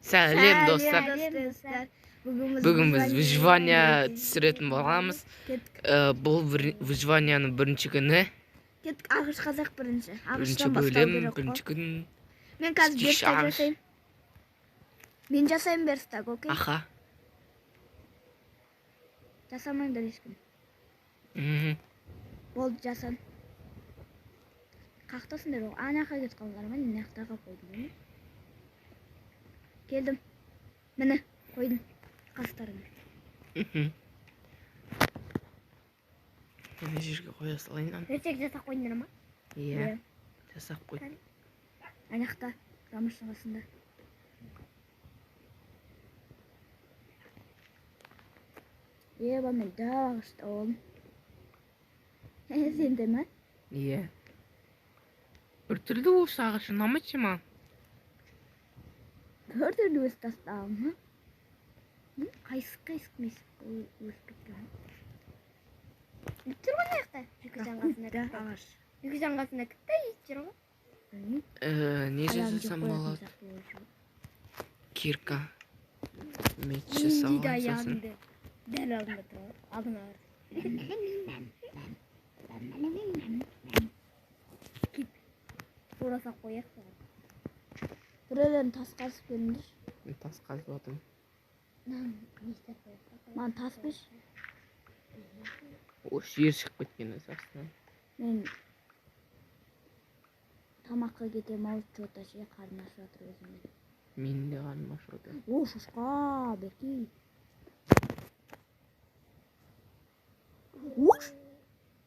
Сәлем достар. Достар. Бүгін біз выживание түсіретін боламыз. Кеттік. Бұл выживанияның бірінші күні. Кеттік, ағаш қазақ бірінші. Бірінші Ағаштан бастау бөлім, керек қой. бірінші күн. Мен қазір Үш верстак ағаш. жасаймын. Мен жасаймын верстак, окей? Аха. Жасамаңдар ешкім. Мгм. Болды, жасадым. Қақтасыңдар, ана жаққа кетіп қалдыңдар ма? Мына жақта қалып қойдым ғой. Келдім. Міне, қойдым қастарыңа. Мгм. Мына жерге қоя салайын аны. Верстак жасап қойдыңдар ма? Иә, жасап қой. Ана жақта, қамыштың қасында. Еба, мен дәу ағашта болдым. Сен де ме? Иә. Біртүрлі осы ағаш ұнамайды маған. Біртүрлі өсіп тастаған. Қайсық қайсық месік өсіп кеткен. Ит жүр ғой мына жақта. Екі жан қасында Да, кітті. ағаш. Екі жан қасында кітті ит жүр ғой. Білмеймін. Не Адам жеп жасасам қоятын болады? сияқты болып жүр. Кирка. Меч Менде жасап де аламын сосын. аяғымды. Дәл алдында тұр ғой. Алдыңа бар. Кит. Тура салып қояйық соған. Біреулерін тас қазып келіңдерші. Мен тас қазып жатырмын. Мынаны не істеп қояйық? Маған тас берші. О, жер шығып кеткен өзі астынан. Мен тамаққа кетемін ау, чё-то ше, қарным ашып жатыр өзімнен. Менің де қарным ашып жатыр. О, шошқа, беркей. Ош!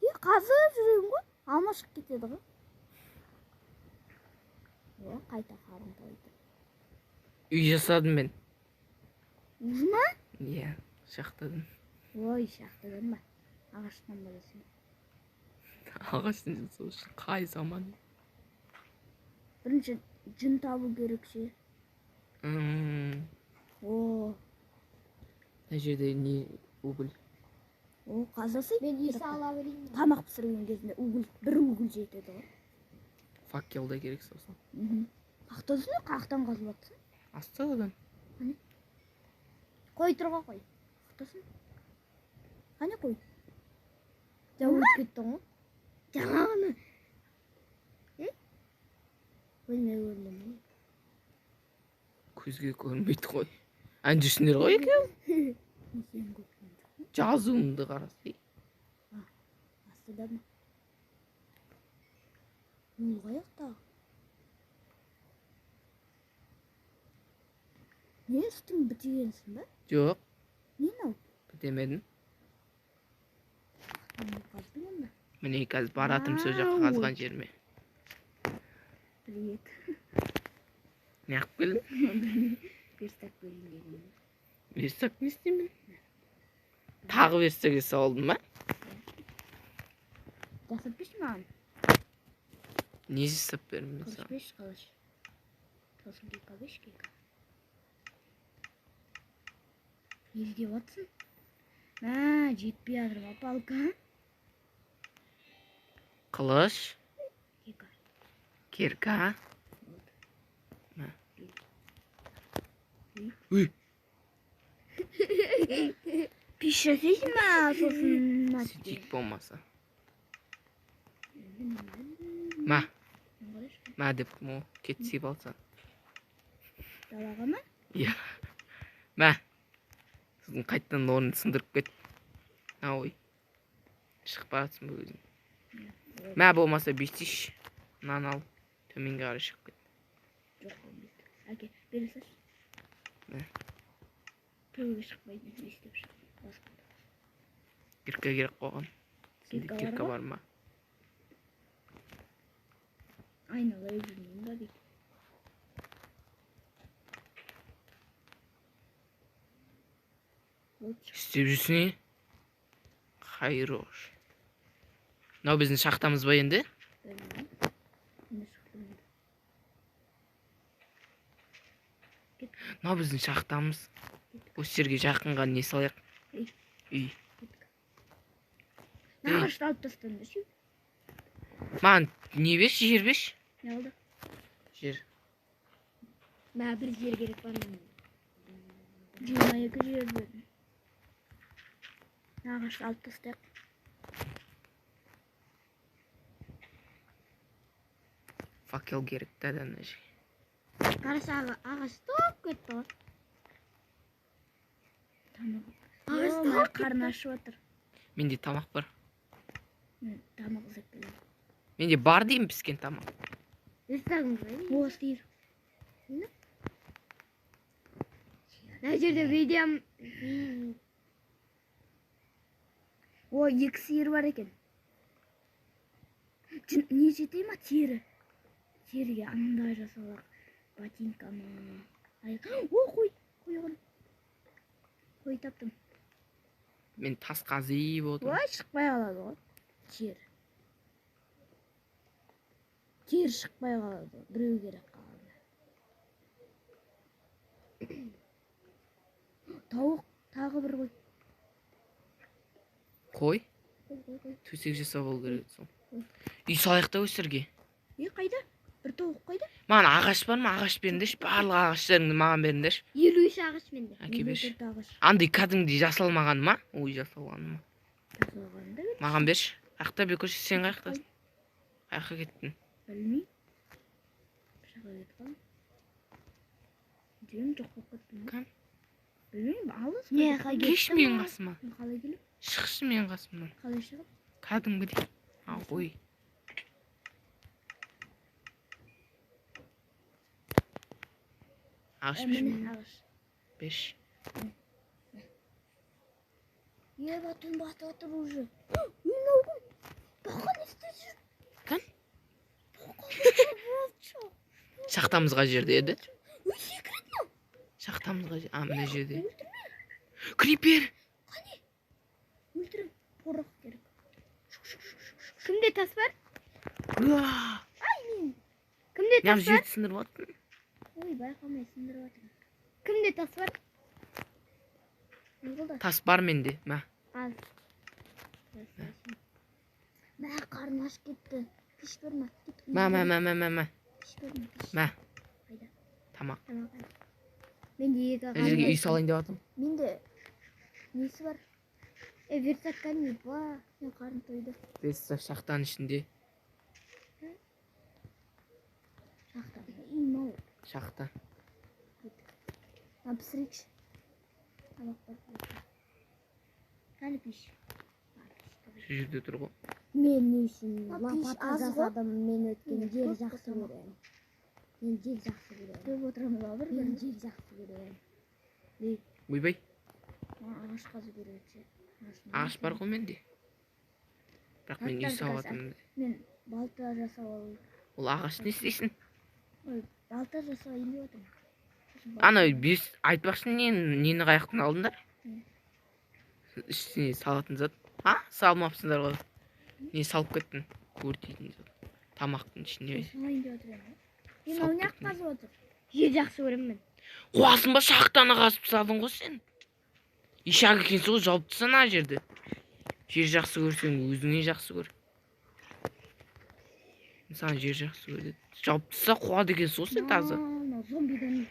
Е, қазып жүремін ғой. Алма шығып кетеді ғой. О, қайта қарным тойды. Үй жасадым мен. Уже ма? Иә, шахтадан. Ой, шахтадан ба? Ағаштан ба десем. Ағаштан жасау үшін қай заман? Бірінші жүн табу керек ше. О, Мына жерде не уголь? о, қазасай. Мен үй сала берейін. Тамақ пісірген кезінде уголь, бір уголь жетеді ғой. Факел да керек сосын. Мхм. Қақтасың, қақтан қазып жатсың. Астадан. Қой тұр ғой, қой. Қақтасың. Қане қой. Жаңа өтіп кетті ғой. Жаңа ғана. Е? Өзіме көрінді ме? Көзге көрінбейді ғой. Ән жүрсіңдер ғой екеуі. Мен сені көрген жоқпын. Жазуымды қарасай. Астыда ма? Ол қаяқта? Не үстің бітегенсің ба? Жоқ, Не мынау? бітемедім. Қақтан қаздың онда? Міне қазір баратырмын сол жаққа қазған жеріме. Привет. Не қылып келдің? Верстак берейін дегенмін. Верстак не істеймін? Тағы верстак жасап алдым ба? Жасап берші маған. Не жасап беремін мен Қылыш саған? берші, қылыш. Сосын кирка берші, кирка. Не іздеп жатсың? Мә, жетпей жатыр ма палка? Қылыш, Кирка. кирка. Вот. Мә. Үй. Үй. Пеш жасайсың ба сосын? Сөйтейік болмаса. Мә, мә деп мо кетсей алсаң. Далаға ма? Иә. Мә. Сосын қайтадан орнын сындырып кет. А, ой. Шығып баратсың ба өзің? Мә болмаса бүйтейші. Мынаны ал. Төменге қарай шығып кет. Жоқ, болмайды. Әке, бере салшы. Мә. Төбеге шықпайды, не істеп шық. Басқа. Кирка керек қойған. Сенде Кирка бар кирка ма? бар ма? Айналайып жүрмеймін ба бүйтіп. Болды, шық. Істеп жүрсің е? Хайрош. Мынау біздің шахтамыз ба енді? Білмеймін. Міне шықтым енді. Мынау біздің шахтамыз. Осы жерге жақынға не салайық? Үй. Үй. Кеттік. Мына ағашты алып тастаңдаршы. Маған не берші, жер берші? Не болды? Жер. Мә, бір жер керек бар маған. 22 жер бердім. Ағашты алып тастайық. Факел керек та ана жерге. Қарашы, ағаш топ кетті ғой. Тамақ. Ағаш О, топ мына қарны ашып отыр. Менде тамақ бар. Мен тамақ іздеп келемін. Менде бар деймін піскен тамақ. Естігің бе? О, сиыр. Мына жерде видеом. О, 2 сиыр бар екен. Не жете ма тері? Теріге анандай жасалақ. Ботинка ма? Ай, о, қой, қойған. Қой таптым. Мен тас қазып отырмын. Ой, шықпай қалады ғой. Тері. Тері шықпай қалады ғой. Біреу керек қалады. Тауық тағы бір қой. Қой? Қой, қой, қой. Төсек жасап алу керек сол. Үй салайық та өсірге. Е, қайда? Бір тауық қайда? Маған ағаш бар ма? Ағаш беріңдерші. Барлық ағаштарыңды маған беріңдерші. 53 ағаш менде. Әке берші. 54 ағаш. Андай кәдімгідей жасалмаған ма? Ой, жасалған ма? Жасалған да бер. Маған берші. Ақта бекоші, сен қаяқтасың? Қаяққа кеттің? Білмеймін. Бір жаққа кетіп қалдым. Деймін, жоқ болып кеттім. Кім? Білмеймін, алыс. Не, қайда қай Келші кеттің менің ма? қасыма. Мен қалай келемін? Шықшы менің қасымнан. Қалай шығып? Кәдімгідей. А, ой. Ағаш берші. Міне ағаш. Берші. Еба, түн батып жатыр уже. Үй, мынау кім? Бақа не істеп жүр? Кім? Бақа. Шахтамыз қай жерде еді? Үй, секіреді мынау. Шахтамыз қай жерде? А, мына жерде. Крипер! Өлтірем. Порох керек. Кімде тас бар? Уа! Кімде Неғып тас бар? жерді сындырып аттың? Ой, байқамай сындырып жатырмын. Кімде тас бар? Не болды? Тас бар менде. Мә. Ал. Мә, қарным ашып кетті. Пеш бар ма? Кет. Мә, мә, мә, мә, мә, мә. Пеш бар ма? Пеш. Мә. Қайда? Тамақ. Тамақ қайда? Менде екі Мына жерге үй ағаш. салайын деп жатырмын. Менде несі бар? Е, верстак не ба? Мен қарным тойды. Верстак шахтаның ішінде. Шахта. Үй мынау. Шахта. Мына пісірейікші. Тамақ бар. Кәні пеш. Şu жерде тұр ғой. Мен не үшін Пеш лопата аз ғой. жасадым? Мен өткен Мен жер көп жақсы тамақ. көремін. Мен жер жақсы көремін. Төгіп отырамыз ба бір Мен бірін? жер жақсы көремін. Ойбай, Маған ағаш қазу керек ше. ағаш бар ғой менде. Бірақ мен үй Аттарды салып қаза. жатырмын. Мен балта жасап алу. Ол ағаш не істейсің? Ой, балта жасайын деп отырмын. Сосын балта- Ана бес айтпақшы нені қаяқтан алдыңдар? Не? Ішіне салатын зат. А, салмапсыңдар ғой. Не салып кеттің? Өртейтін зат. Тамақтың ішіне. Салайын деп отырмын. Мен Салып мынау неғып кеттің. қазып отыр? Жер жақсы көремін мен. Қуасың ба, шахтаны қазып тастадың ғой сен. Ишак екенсің ғой, жауып тастасana ана жерді. Жер жақсы көрсең, өзіңе жақсы көр. Саған жер жақсы көр деді. Жауып тастаса қуады екенсің ғой сен таза. Мынау зомбиден.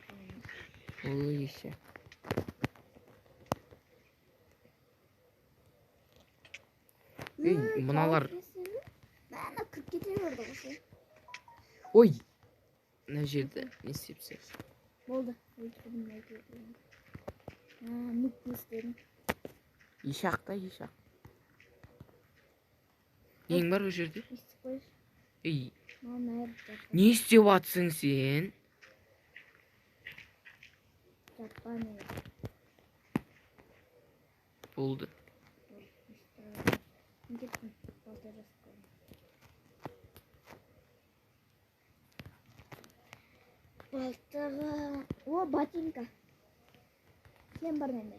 Ой, ишак. Ей, мыналар. Мә, кіріп кете берді ғой сен. Ой. Мына жерді не істеп тастайсың? Болды. Өлтірдім әйтеуір. А, нук не істедім. Ишак та ишак. Нең бар ол жерде? Не істеп қойшы? Ей, Маған айырып жатпа. не істеп жатсың сен? Жатпа мен. Болды. Мен кеттім. Балта жасап қойдым. Балтаға... О, ботинка. Кілем бар менде.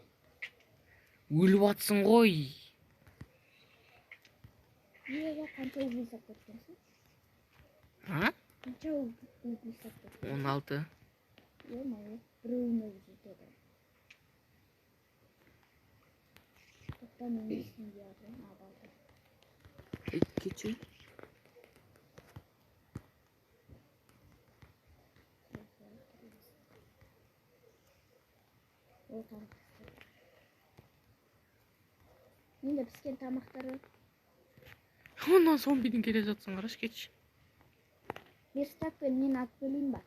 Өліп жатсың ғой. Неге қанша угли сап кеткенсің? А? Қанша угли сап кеттің? 16. Е-мое, біреуіне жетеді. Тоқта, мен не істейін деп жатырмын? А, балта. Ей, кетші. Ол тамақ пісті. Менде піскен тамақтар бар. Онан зомбидің келе жатсың, қарашы, кетші. Верстакпен мен алып келейін ба?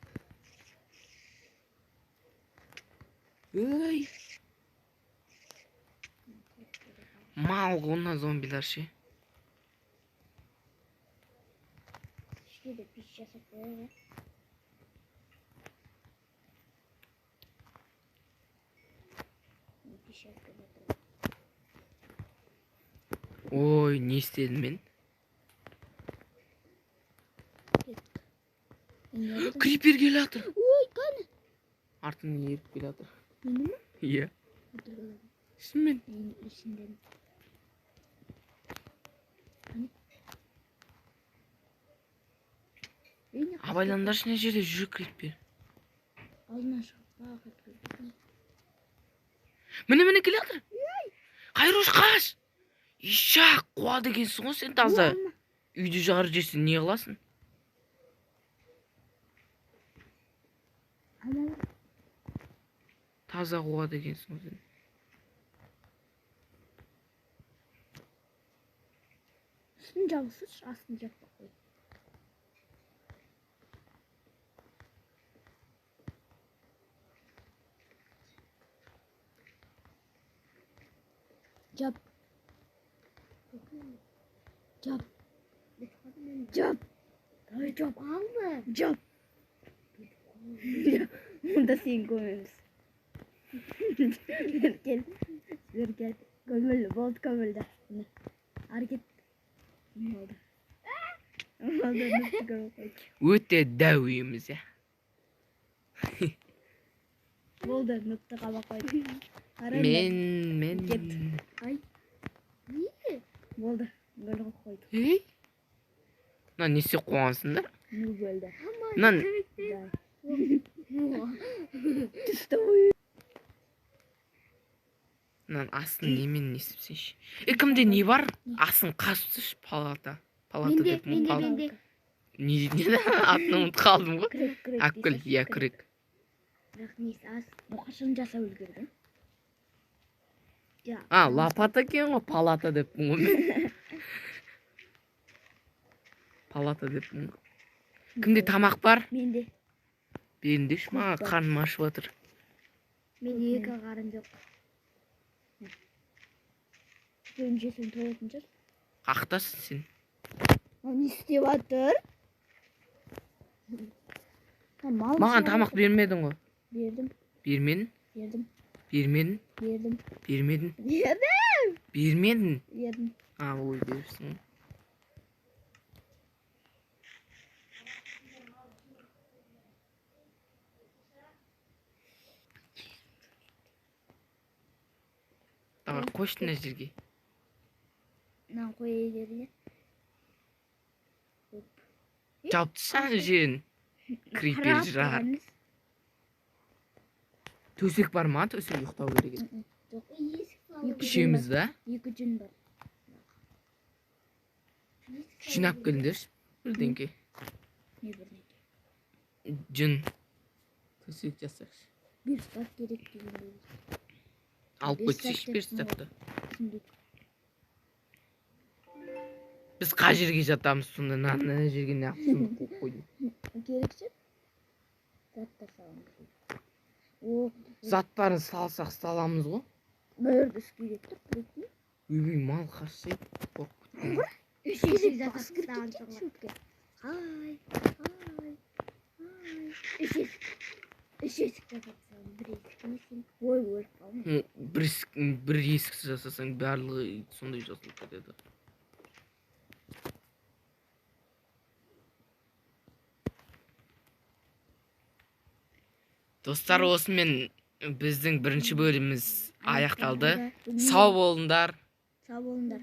Ей. Мал ғой мына зомбилар ше. Ішке де пеш жасап қояйық, иә. Мен пеш алып келе жатырмын. Ой, не істедім мен? Мен не дедім? Крипер келе жатыр. Ой, қане? Артыңнан еріп келе жатыр. Мені ме? Иә. Өтірік аламын. Шынымен. Мен ішінден. Қане? Ей, не қасқыр? Абайлаңдаршы, мына жерде жүр крипер. Алдынан шығып бақырып келді. Міне, міне келе жатыр. Қайруш, қаш! Ишак, қуады екенсің ғой сен таза. Ой, алма. Үйді жарып жесең не қыласың? Алма. Таза қуады екенсің ғой сен. Үстін жабысыршы, астын жаппай қой. Жап. Жап. Жап. Ай, жап. Алды. Жап. Онда сен көмеміз. Бері кел. Бері кел. Көмілді, болды, көмілді. Міне. Ары кет. Болды. Болды, нүкте көміп қойды. Өте дәу үйіміз, иә. Болды, нүкте қабақ қойды. Ары Мен. Кет. Ай. Не? Болды, гүл қойып қойдық. Ей. Мына не істеп қойғансыңдар? Ну бөлді. Мына Да. Түсті ғой. Мынаның астын немен не істепсеңші? Е, кімде не бар? Астын қазып палата. Палата Менде, деп менде, менде. Не дейтін еді? Атын ұмытып қалдым ғой. Күрек, күрек. Алып кел, иә, күрек. Бірақ несі аз. Бұл қашан жасап үлгердің? Ja. А, лопата екен ғой, палата деппін ғой мен. Палата деппін ғой. Кімде тамақ бар? Менде. Беріңдерші маған, қарным ашып жатыр. Менде екі қарын жоқ. Біреуін жесең тоятын шығар. Қақтасың сен. Мынау не істеп жатыр? Мал Маған тамақ бермедің ғой. Бердім, Бермедің, бердім, бермедің, бердім, бермедің, бердім, бермедің. бердім. А, ой, беріпсің ғой. Давай, қойшы мына жерге. Мынаны қоя берейін. Жауып тасташы ана жерін. Крипер жырар. Төсек бар ма? Төсек ұйықтау керек еді. Жоқ. Есік салу. Екі жүн Ішеміз бар. да? Екі жүн бар. Есік салу Жинап керек. келіңдерші бірдеңке. Не бірдеңке. Жүн. Төсек жасайықшы. Верстак керек дегенде. Алып Верстак кетсейші деппін верстакты. Сундук. Біз қай жерге жатамыз сонда? Мына жерге неғып сундук қойып қойдың? Керек ше? Заттар саламыз. О, Заттарын салсақ саламыз ғой. бәрі үстіне кетті, прикинь. Ойбай, мал қашса қорқып кеттім. Үш есік Бас жасап кіріп тастаған кеткен жоқ. суретке. Ай, ай, ай. Үш есік. Үш есік жасап тастаған. Бір есік не сен? Ой, өліп қалдым. Бір есіксіз жасасаң барлығы сондай жасалып кетеді. Достар, осымен біздің бірінші бөліміміз аяқталды. Сау болыңдар. Сау болыңдар.